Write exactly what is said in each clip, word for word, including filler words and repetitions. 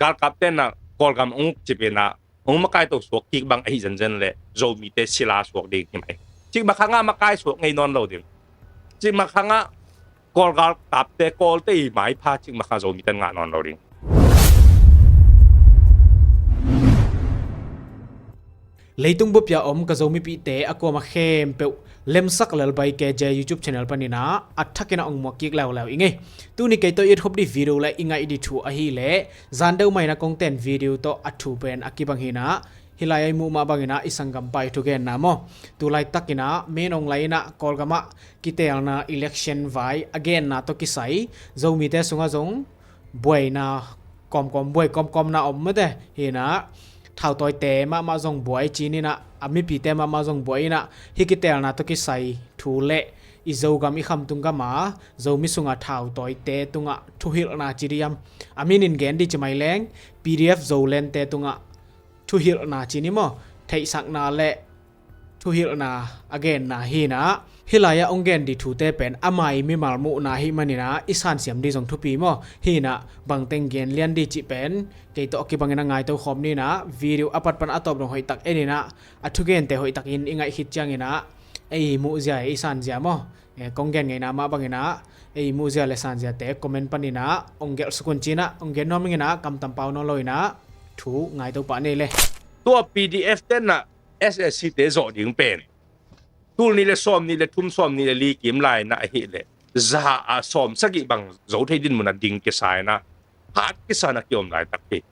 galkapte in ah Kawlgam hong uk cip in ah hong makai to suak kik bang ahi zenzen leh Zomite sila suak ding hi mai. Cikmah khangah makai suak ngei nawn lo ding. Cikmah khangah Kawl galkapte, Kawlte i maipha cikmah khangah Zomite in ngah nawn lo ding. Leitung bupia om ka Zomipihte a kuama khempeuh Lemsak Lelbai K J YouTube channel panin ah a thakin ah hong muak kik leuleu i ngei. Tuni kei tawh i et khop dih video le i ngaih dih thu ahih leh zan deuh mah in ah kong ten video tawh a thu pen a kibang hi in ah, hih lai-ah i muh mah bangin ah i sanggampa i thugenna maw, tu laitakin ah Min Aung Hlaing in ah Kawlgam ah kiteelna election vai a genna tawh kisai Zomite sungah zong buaina kawmkawm, buai kawmkawmna om mate hi in ah, thautawite mahmah zong buai ci-in ah, a mipite mahmah zong buai in ah, hih kiteelna tawh kisai thu le i Zogam i khamtung gam a Zomi sunga thautawite tungah thuhilhna ci dih hiam, a min in gen dih ci mai leng P D F Zolente tungah thuhilhna ci ni maw, theihsakna le thuhilhna a genna hi in ah, hih lai-ah hong gen dih thute pen ama i mimal muhna ahih manin ah i sansiam dih zong thupi maw. Hi in ah bangteng gen lian dih cih pen kei tawh a kibangin ah ngaito khawm ni in ah, video a pat pan a tawp dong hoihtak en in ah, a thugente hoihtakin i ngaih khit ciangin ah ei i muhzia, i sanzia maw, eh, kong gen ngeina mah bangin ah ei i muhzia le sanziate comment panin ah hong gelh suk un ci-in ah hong gen nuam ing in ah, kamtam pau nawn lo in ah thu ngaito pah ni le. Tua P D F te in ah S A C te zawh ding pen tul nih le sawm nih le thum, sawm nih le li kim lai in ah ahih leh za ah sawm sagih bang zo thei dinmun ah ding kisa in ah, hat kisa in ah kiom laitak hi.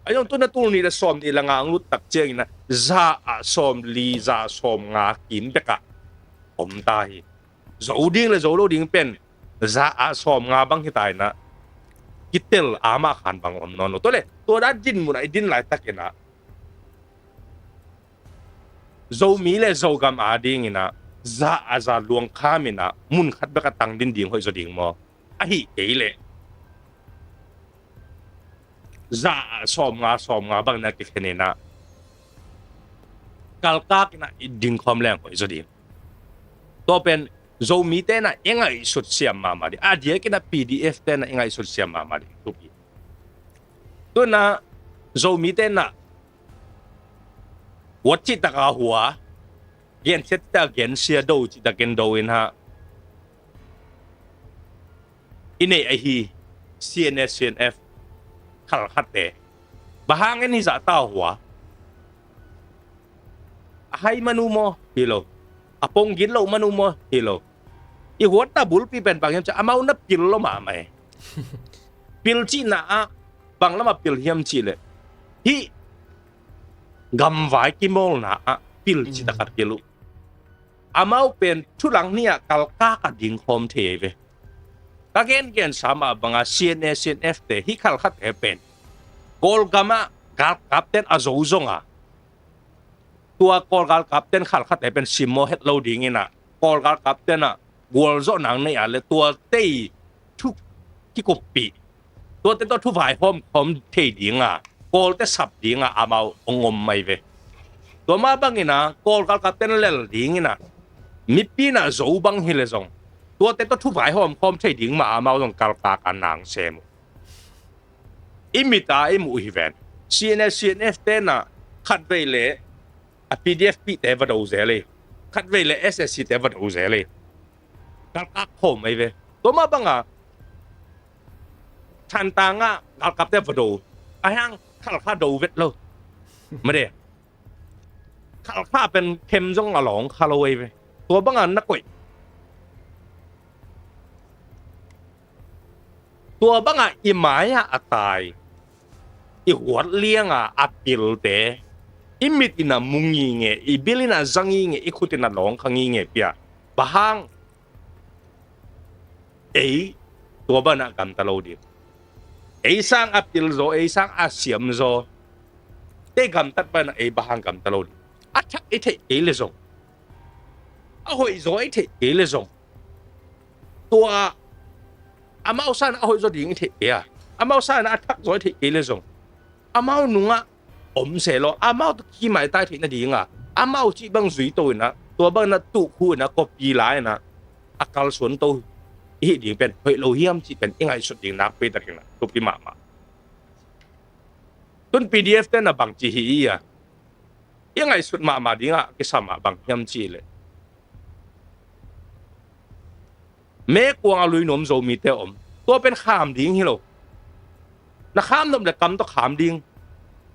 A zong tu in ah tul nih le sawm nih le nga hong lut tak ciangin ah za ah sawm li, za ah sawm nga kim bekah om ta hi. Zo ding le zo lo ding pen za ah sawm nga bang hi ta in ah, kitel a mah khan bang om nawn lo. Tua leh tua dan dinmun ah i din laitakin ah Zomi le Zogam adingin ah za ah za luang kham in ah mun khat bek a tang din ding hoih zaw ding maw? Ahih kei leh za ah sawm nga, sawm nga bang in ah kikhen in ah kalkak in ah i ding khawm leng hoih zaw ding. Tua pen Zomite in ah i ngaihsut siam mahmah ding, a diakin ah P D F te in ah i ngaihsut siam mahmah ding thupi. Tu in ah Zomite in ah huat cihtak a hua, gensia cihtak a gensia, do cihtakin do in ah i neih ahi C N A, C N F khalkhatte. Bang hangin hizah ta hua? A hai man uh maw? Hi lo. A pong gin loh man uh maw? Hi lo. I huatna bulpi pen bang hiam cih leh amau na pil lo mahmah hi. Pil cihna ah bang lamah pil hiam cih leh hih gamvai kimawlna ah pil cihtak a pil uh. Amau pen thulang nih ah kalkak a dingkhawm thei ahi ve. Ka gengensa mah bangah C N A, C N F te, hih khalkhatte pen Kawlgam ah galkapten a zo zongah, tua Kawl galkapten khalkhatte pen simmawh het lo dingin ah, Kawl galkapten ah gualzawhna nei ah le tuate i thu kikuppih, tuate tawh thu vaihawm khawm thei dinga, Kawlte sap dinga amau hong om mai ve. Tua mah bangin ah Kawl galkapten lel dingin ah mipi in ah zo bang hi le zong, tuate tawh thu vaihawm khawm thei ding mah amau zong kalkak a nang sem uh. I mit a i muh hi ven. C N A, C N F te in ah khatvei le a P D F pihte va do zel hi. Khatvei le S A C te va do zel hi. Kalkak khawm ahi ve. Tua mah bangah Thantlang ah galkapte va do. A hiang Khalkha do vet lo. Made. Khalkha pen khem zong a lawng kha lo ahi ve. Tua bangah na koih. Tua bangah i mai-ah a tai, i huat lianga a pilte, i mit in a mu ngingei, i bil in a za ngingei, i khut in a lawng kha ngingei pia. Bang hang? Ei tua banah gamta lo ding. Ei sang a pil zaw, ei sang a siam zaw, te gamtat banah ei bang hang gamta lo ding. A thak i theih kei le zong, a hoih zaw i theih kei le zong, tua amau sang a hoih zaw ding i theih kei a, amau sang a thak zaw i theih kei le zong, amau nungah om se law, amau tawh kimaitai theih nadinga amau cih bang zui to inah, tua bang inah tuhkhu inah, kopi la inah a kalsuan to i hih ding pen hoih lo hiam cih pen i ngaihsut ding nakpi takin ah thupi mahmah. Tun P D F te na bang ci hi i a, i ngaihsut mahmah dingah kisam ah bang hiam cih leh, mekuang a lui nuam Zomite om, tua pen kham ding hi lo. Na kham nop le kam tawh kham ding.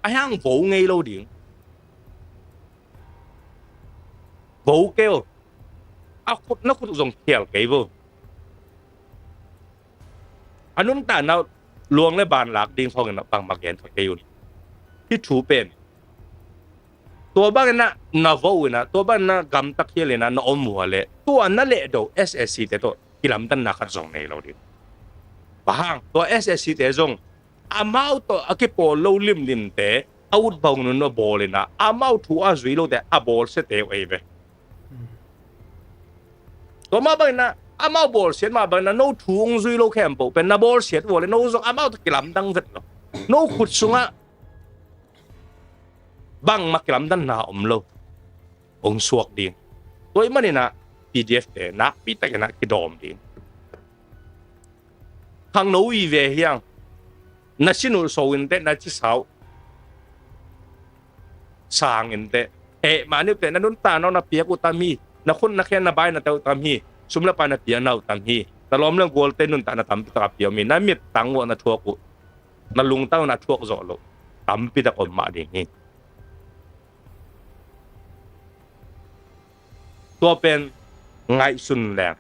A hiang vo ngei lo ding. Vo kei o. A khut na khut zong khial kei vo. A nuntakna luang le ban lak ding khawngin a bangmah gen kha kei un. Hih thu pen tua bangin ah na vo in ah, tua bangin ah gamta khial in ah na om uh a leh, tua na lehdo S A C te tawh kilamdanna khat zong nei lo ding. Bang hang, tua S A C te zong amau tawh a kipawl lo limlimte a ut bang nun a bawl in ah, amau thu a zui lote a bawlsiate uh ei ve. Tua mah bangin ah, amau bawlsiat mah bangin ah, no thu hong zui lo khempeuh pen na bawlsiat uh a leh, no zong amau tawh kilamdang vet lo. No khut sungah bangmah kilamdanna om lo. Hong suak ding. Tua ahih manin ah P D F te nakpi takin ah kidawm ding. Khangno i ve hiang, na sin uh so in teh, na cisa uh sang in teh, eh, mah ni uh teh, na nuntakna uh na piak uh tam hi, na khut na khen na bai na tel uh tam hi, sum le pai na piakna uh tam hi, na lawm le gualte nuntakna tampi tak a pia uh mi, na mittang uh na thuak uh, na lungtang uh na thuak zawh loh tampi tak om mah ding hi. Tua pen ngaihsun leng,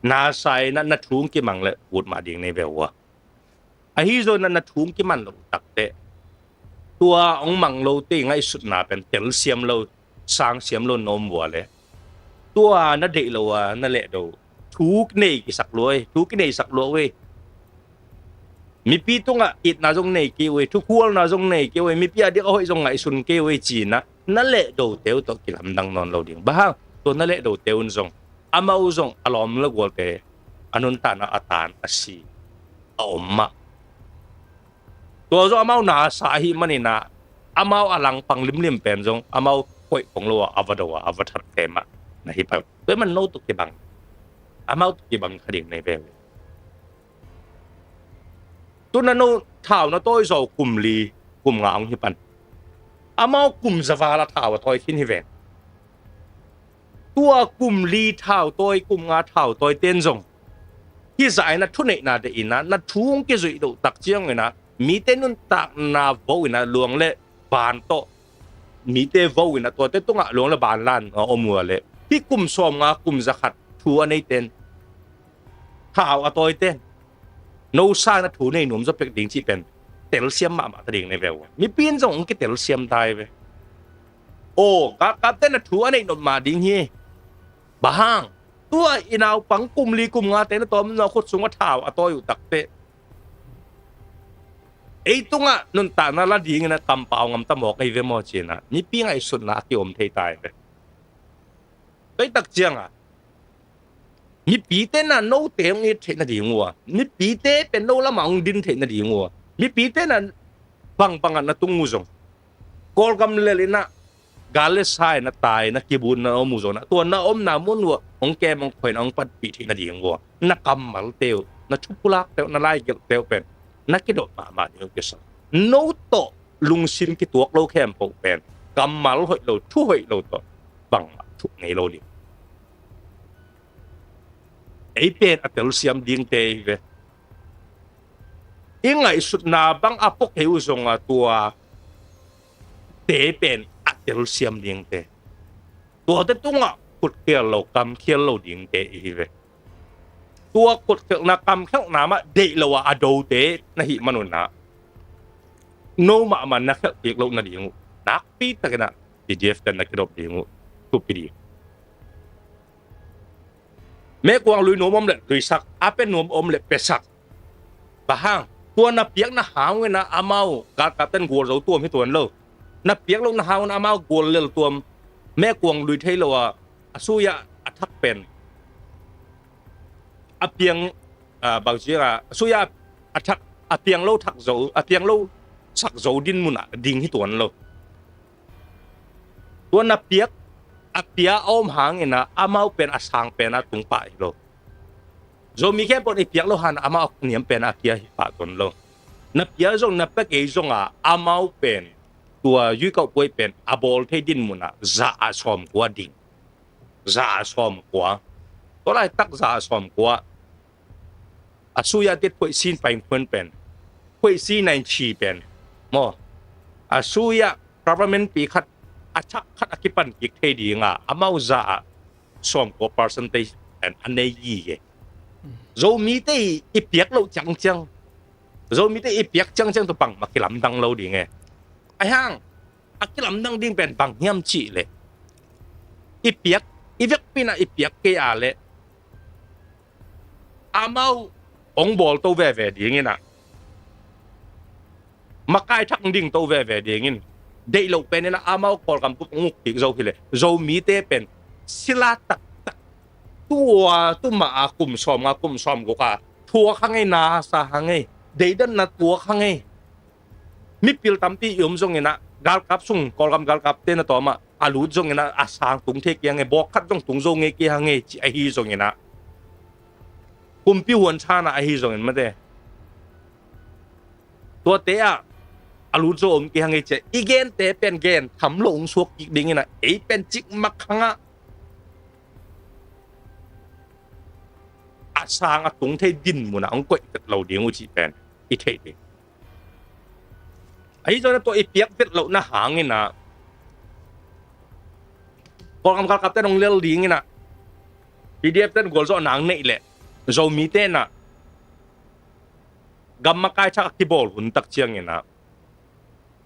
na sa in ah na thu hong kimang leh ut mah ding nei ve uh a. Ahi zongin ah na thu hong kimang loh takteh, tua hong mang lote ngaihsutna pen telsiam lo, sangsiam lo na om uh a leh, tua na deih lo a na lehdo thu kinei kisak lua ei, thu kineisak lua uh ei. Mipi tungah itna zong nei kei uh ei, thukhualna zong nei kei uh ei, mipi a dik a hoih zong ngaihsun kei uh ei ci-in ah na lehdote uh tawh kilamdang nawn lo ding. Bang hang, tua na lehdote un zong, amau zong a lawm le gualte a nuntakna a tan a si a om mah. Tua zong amau na sa ahih manin ah, amau a langpang limlim pen zong amau koih kong lo a, a va do a, a va thatte mah na hi pah. Tua ahih man no tawh kibang, amau tawh kibang kha ding nei ve. Tu-in ah no thau na tawi zaw kum li, kum nga hong hi pan. Amau kum za val a thau a tawi khin hi ven. Tua kum li thau tawi, kum nga thau tawi ten zong hih zah in ah thuneihna deih in ah, na thu hong kizuih loh tak ciangin ah, mite nuntakna vo in ah, luang le ban tawh mite vo in ah, tuate tungah luang le ban lan a om uh a leh, hih kum sawm nga, kum za khat thu a nei ten, thau a tawi ten, no sa na thu nei nuam zaw pek ding cih pen telsiam mahmah ta ding nei ve uh a. Mipi in zong hong kitelsiam ta hi ve. Aw, galkapte na thu a neih nop mah ding hi. Bang hang, tua i naupang kum li kum ngate na tawm na khut sungah thau a tawi uh takteh, ei tungah nuntakna la dingin a kampau ngam ta mawk ei ve maw ci-in ah mipi ngaihsutna a kiom thei ta hi ve. Tua hi tak ciangah mipite na note hong it theih nading uh a, mipite pen no lamah hong din theih nading uh a, mipite na bangbangah na tung uh zong, Kawlgam lel in ah gal le sa in ah tai na kibun na om uh zong ah, tua na omna mun uh ah hong kem hong khoi in ah hong panpih theih nading uh a, na kammalte uh, na thupulakte uh, na laigelhte uh pen na kidop mahmah ding uh kisam. No tawh lungsim kituak lo khempeuh pen kammal hoih lo, thu hoih lo tawh bangmah thuk ngei lo ding. Ei pen a telsiam dingte hi ve. I ngaihsutna bang a pua kei uh zong a, tuate pen a telsiam dingte, tuate tungah kutkhial lo, kamkhial lo dingte i hi ve. Tua kutkhialhna, kamkhialhna mah deih lo a a dote na hih man un ah, no mahmah na khialh kik loh nading uh nakpi takin ah P D F ten na kidop ding uh thupi ding. Mekuang lui nuam om le luisak, a pia nuam om le piasak. Bang hang, tua na piakna hang in ah amau galkapten gual zo tuam hi tuan lo. Na piak lohna hang in ah amau gual lel tuam, mekuang lui thei lo a, a suya a thak pen, a piang, a, bang ci a, a suya a thak, a piang lo thak zo, a piang lo sak zo din mun ah ding hi tuan lo. Tua na piak, a pia a om hang in ah amau pen a sang pen a tung pah hi lo. Zomi khempeuh in i piak loh hangin amau a niam pen a kia hi pah tuan lo. Na pia zong na pia kei zong a amau pen tua ရွေးကောက်ပွဲ pen a bawl thei din munah za a sawmkua ding. Za a sawmkua. Tua laitak za a sawmkua. A suya tit phuaisi paingkhuan pen, phuaisi nainchi pen maw, a suya government pi khat a thak khat a kipan kik thei dinga amau za a sawmkua percentage pen a nei hi e. Zomite i piak loh ciangciang, Zomite i piak ciangciang tua bangmah kilamdang lo ding e. Ahi hang a kilamdang ding pen bang hiam cih leh i piak, i vekpi inah i piak kei a leh amau hong bawl to veve ding inah, makai thak ding to veve ding in, deih loh pen inah amau Kawlgam bup hong uk kik zo hi leh Zomite pen sila taktak, tua tu mah a kum sawmnga kum sawmguk a thuak hang ei, na sa hang ei, deidanna thuak hang ei. Mipil tampi i om zong inah galkap sung, Kawlgam galkapte na tawm ah a lut zong inah a sang tung thei kei hang ei, bawk khat zong tung zo ngei kei hang ei cih ahi zong inah, kumpi huan thanah ahi zongin mate, tuate ah a lut zo om kei hang ei cih i gente pen gen tham lo hong suak kik ding inah ei pen cikmak hangah a sang a tung thei din munah hong koih vet lo ding uh cih pen i theih ding. Ahi zongin tua i piak vet lohna hang inah Kawlgam galkapte in hong lel ding inah, P D F ten gualzawhna hong neih leh Zomite inah gam makai thak a kibawl hun tak ciang inah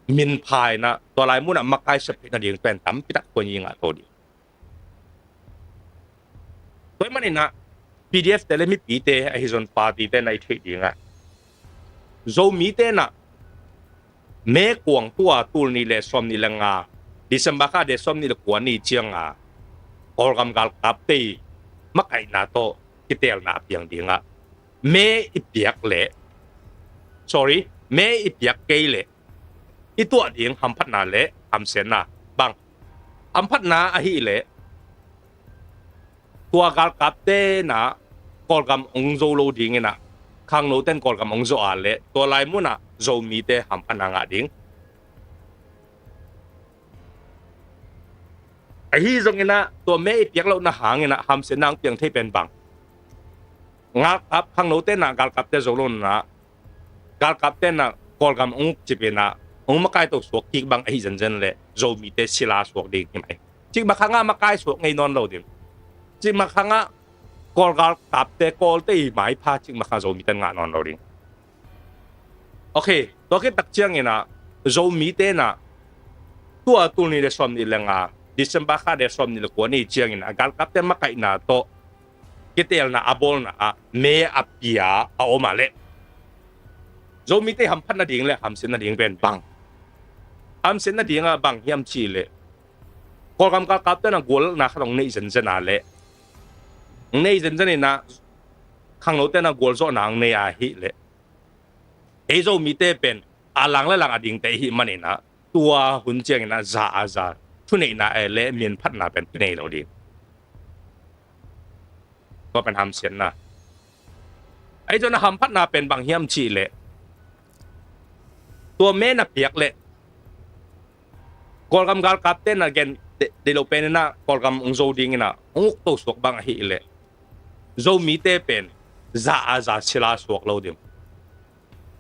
min pha inah tua lai munah makai sep theihna ding pen tampi tak khuan i ngah to ding. Tua ahih man inah P D F te le mipite ahi zong party te na i theih dingah, Zomite inah May kuang tua tul nih le sawmnih le nga, December kha de sawmnih le kua ni cianga Kawlgam galkapte makaihna tawh kiteelna a piang dingah May i piak leh, sorry, May i piak kei leh i tuah ding hamphatna le hamsiatna bang? Hamphatna ahih leh tua galkapte inah Kawlgam hong zo lo ding inah, khangnote in Kawlgam hong zo a leh tua lai munah Zomite hamphatna ngah ding. Ahi zong inah tua May i piak lohna hang inah hamsiatna hong piang thei pen bang? Galkap, khangnote inah galkapte zo lo inah galkapte inah Kawlgam hong uk cip inah hong makai to suak kik bang ahi zenzen leh Zomite sila suak ding hi mai. Cikmak hangah makai suak ngei nawn lo ding. Cikmak hangah Kawl galkapte, Kawlte i maipha cikmak hangah Zomite in ngah nawn lo ding. Ok, tua khit tak ciang inah Zomite inah tua tul nih le sawmnih le nga, December kha de sawmnih le kua ni ciang inah galkapte makaihna tawh kiteelna a bawlna ah May a pia a om a leh Zomite hamphatna ding le hamsiatna ding pen bang? Hamsiatna dingah bang hiam cih leh Kawlgam galkapte inah gualna khat hong neih zenzen a leh, hong neih zenzen inah khangnote inah gualzawhna hong nei ahih leh ei Zomite pen a lang le lang a dingte ihih man inah tua hun ciang inah za a za thuneihna eh le minphatna pen kinei lo ding. Tua pen hamsiatna. Ahi zongin a hamphatna pen bang hiam cih leh tua May na piak leh Kawlgam galkapte inah gen deih loh pen inah Kawlgam hong zo ding inah hong uk to suak bang ahih leh Zomite pen za a za sila suak lo ding.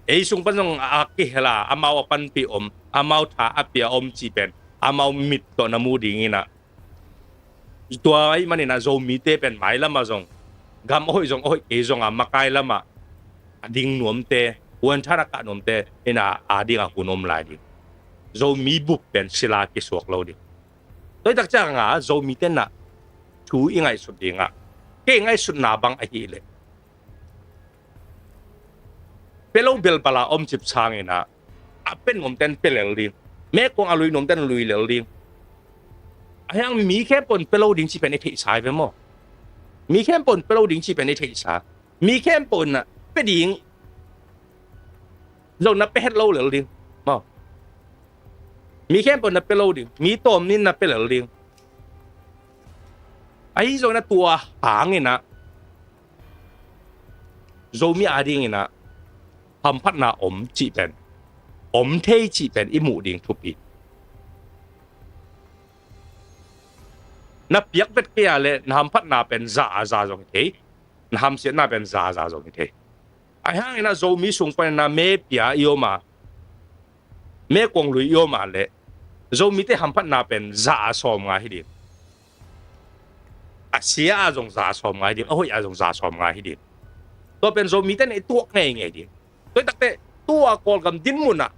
Ei sung pan zong a kihel a, amau a panpih om, amau tha a pia om cih pen amau mit tawh na mu ding inah, tua ahih man inah Zomite pen mailam ah zong gam a hoih zong a hoih kei zong a makai lamah a ding nuamte, huan than a kah nuamte inah a dingah hun om lai ding. Zomi bup pen sila kisuak lo ding. Tua hi tak ciangah Zomite inah thu i ngaihsut dingah, kei ngaihsutna bang ahih leh pia lo belbal a om cip sang inah a pia nuamte in pia lel ding. Mekuang a lui nuamte in lui lel ding. Ahi hang mi khempeuh in pia lo ding cih pen i theihsa hi ve maw? Mi khempeuh in pia lo ding cih pen i theihsa. Mi khempeuh inah pia ding zong na pia het lo lel ding maw? Mi khempeuh na pia lo ding, mi tawm nih na pia lel ding. Ahi zongin a tua hang inah Zomi adingin ah hamphatna om cih pen, om thei cih pen i muh ding thupi. Na piak vet kei a leh na hamphatna pen za a za zong hi thei, na hamsiatna pen za a za zong hi thei. Ahi hangin ah Zomi sung panin ah me pia i om a, me kuang lui i om a leh Zomite hamphatna pen za a sawmnga hi ding. A sia a zong za a sawmnga hi ding, a hoih a zong za a sawmnga hi ding. Tua pen Zomite na i tuak ngeingei ding. Tua i takte tua Kawlgam dinmun ah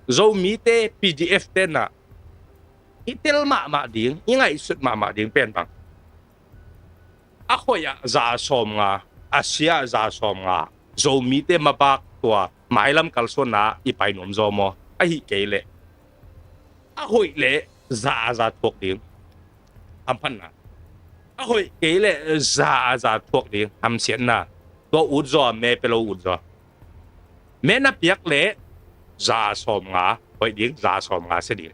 Zomite P D F te na i tel mahmah ding, i ngaihsut mahmah ding pen bang, a hoih ah za a sawmnga, a sia ah za a sawmnga, Zomite mabak tua mailam kalsuanna i pai nuam zaw maw? Ahi kei leh a hoih leh za a za thuak ding, hamphatna. A hoih kei leh za a za thuak ding, hamsiatna. Tua ut zaw, me pia lo ut zaw. Me na piak leh za a sawmnga hoih ding, za a sawmnga sia ding.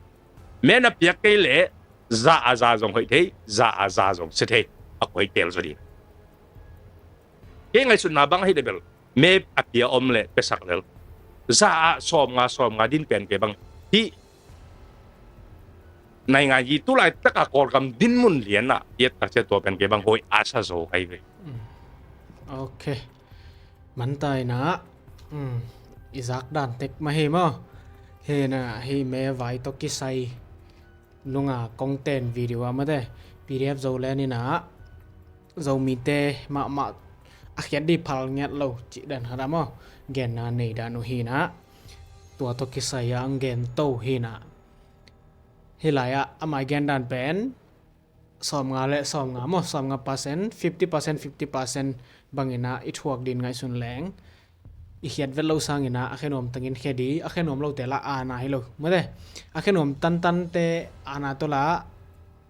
Me na piak kei leh za a za zong hoih thei, za a za zong sia thei. A koi tel zaw ding. Kei ngaihsutna bang ahi leh bel, me a pia om leh piasak lel, za a sawmnga, sawmnga din pen kei bang hih naingan yi tu laitak a Kawlgam dinmun lian ah i et tak ciang tua pen kei bang hoih a sa zo kai ve. Ok. Mantai na, i zak dan tek mah hi maw? Hi na, hi me vai tawh kisai nunga kongten video ah mate, P D F Zoland in ah Zomite mahmah a khiat dih phal ngiat lo cih dan khat ah maw, genna nei dan uh hi na. Tua tawh kisai ah ang gen to hi na. Hih lai ah amah i gen dan pen sawmnga le sawmnga maw, sawmnga percent, fifty percent, fifty percent bangin ah i thuak din ngaihsun leng, i khiat vet lo sangin ah a khe nuam tangin khe di, a khe nuam lote lah aana hi lo. Mate, a khe nuam tantante aana tawh lah,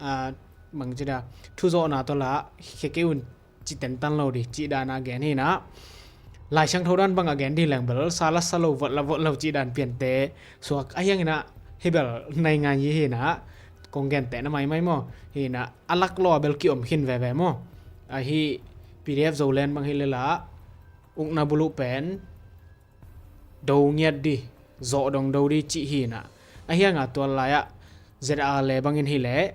ah, bangci dia, thuzawhna tawh lah khe kei un, ci tentan lo di cih dan a gen hi na. Lai Siangtho dan bang a gen di leng bel sa la sa lo, vot la vot lo cih dan piante suak ahi hangin ah, hih bel naingan yi hi na, kong gente na maimai maw, hi na, a lak lo a bel kiom khin veve maw. Ahi P D F Zoland bang hi le lah ukna buluh pen do ngiat di, zawh dong do di cih hi na. Ahi hanga tua lai ah Z R le bangin hi leh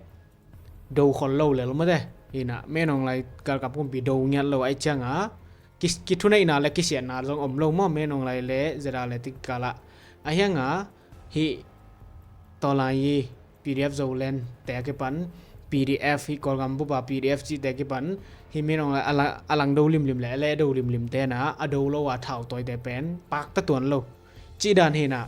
do khol lo lel mate. Hi na, Menawng lai galkap kumpi do ngiat lo ahi cianga kis-, kithuneihna le kisiatna zong om lo maw, Menawng lai le Z R le tikal ah. Ahi hanga hih tawlai i P D F Zoland te a kipan, P D F hih Kawlgam bup a P D F cihte a kipan, hih Menawng lai a la-, a lang do limlim le a leh do limlim te na, a do lo a thautawite pen pakta tuan lo cih dan hi na.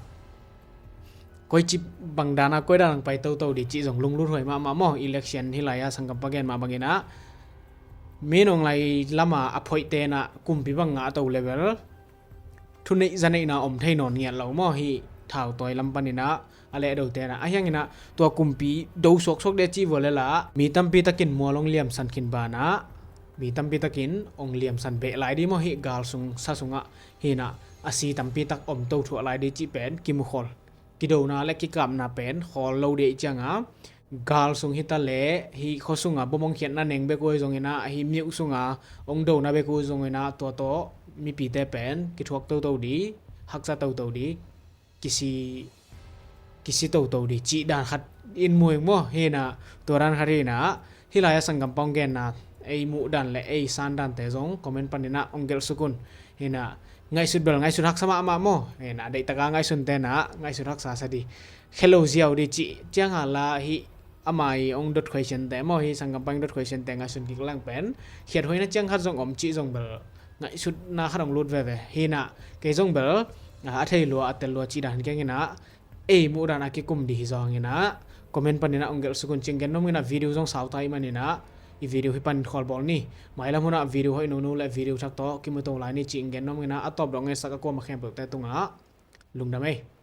Koici bang dan a koi dan ang pai toto di cih zong lunglut huai mahmah maw. Election hih lai a sanggam pa gen mah bangin ah Menawng lai lam a a phoihte na kumpi bang ngah a to level thuneih zaneihna om thei nawn ngiat lo maw, hih thautawi lam panin ah a leh do te na. Ahi hangin ah tua kumpi do suaksuak dia cih vua le lah mi tampi takin mual ong liamsan khin ban ah mi tampi takin ong liamsan beh lai di maw, hih gal sung sa sungah hi na, a si tampi tak om to thuah lai di cih pen kimu khol. Kidona le kikapna pen khawl lo dih cianga gal sung hita le hih khua sunga bom ong khiatna neng bek uh zongin ah, hih miuh sunga ong dona bek uh zongin ah, tua tawh mipite pen kithuak toto di, haksa toto di, kisi, kisi toto di cih dan khat in muing maw. Hi na, tua dan khat hi na, hih lai a sanggam pa ong genna ei muh dan le ei san dante zong comment panin ah ong gelh suk un. Hi na, ngaihsut bel ngaihsut haksa mahmah maw. Hi na, deihtaka ngaihsun te na ngaihsut haksa sa di. Khe lo ziau di cih ciang hala hih amah i ong dot question te maw, hih sanggam pa ong dot question te ngaihsun kik leng pen khiat huaina ciang khat zong om cih zong bel ngaihsutna khat ong lut veve. Hi na, kei zong bel a thei lua a tel lua cih dan keng hi na, ei muh dan a kikum di hi zongin ah comment panin ah ong gelh suk un. Cih gen nuam ing ah, video zong sauta i manin ah i video hih panin khawl bawl ni. Mailam hun ah video hoih nono le video thak tawh kimu to lai ni cih gen nuam ing ah, a tawp dong ngesak a kuama khempeuhte tungah lungdam ei.